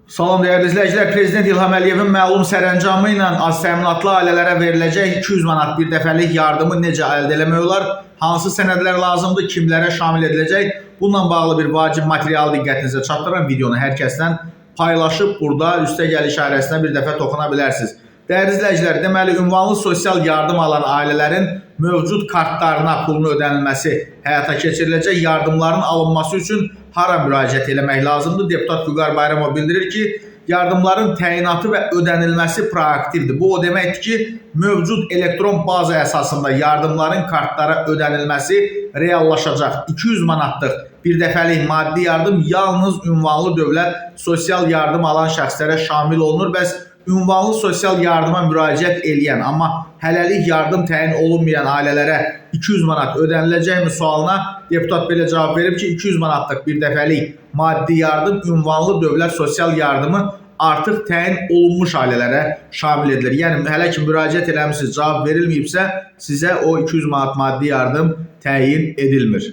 Salam dəyərli izləyicilər, Prezident İlham Əliyevin məlum sərəncamı ilə az təminatlı ailələrə veriləcək 200 manat bir dəfəlik yardımı necə əldə eləmək olar? Hansı sənədlər lazımdır, kimlərə şamil ediləcək? Bununla bağlı bir vacib material diqqətinizə çatdıran videonu hər kəslə paylaşıb burada üstəgəl işarəsinə bir dəfə toxuna bilərsiniz. Dəyərli izləyicilər, deməli ünvanlı sosial yardım alan ailələrin mövcud kartlarına pulun ödənilməsi həyata keçiriləcək. Yardımların alınması üçün hara müraciət eləmək lazımdır? Deputat Vüqar Bayramov bildirir ki, yardımların təyinatı və ödənilməsi proaktivdir. Bu o deməkdir ki, mövcud elektron baza əsasında yardımların kartlara ödənilməsi reallaşacaq. 200 manatlıq bir dəfəlik maddi yardım yalnız ünvanlı dövlət sosial yardım alan şəxslərə şamil olunur. Bəs ünvanlı sosial yardıma müraciət eləyən, amma hələlik yardım təyin olunmayan ailələrə 200 manat ödəniləcəkmi sualına deputat belə cavab verib ki, 200 manatlıq bir dəfəlik maddi yardım ünvanlı dövlət sosial yardımı artıq təyin olunmuş ailələrə şamil edilir. Yəni hələ ki müraciət eləmisiniz, cavab verilməyibsə, sizə o 200 manat maddi yardım təyin edilmir.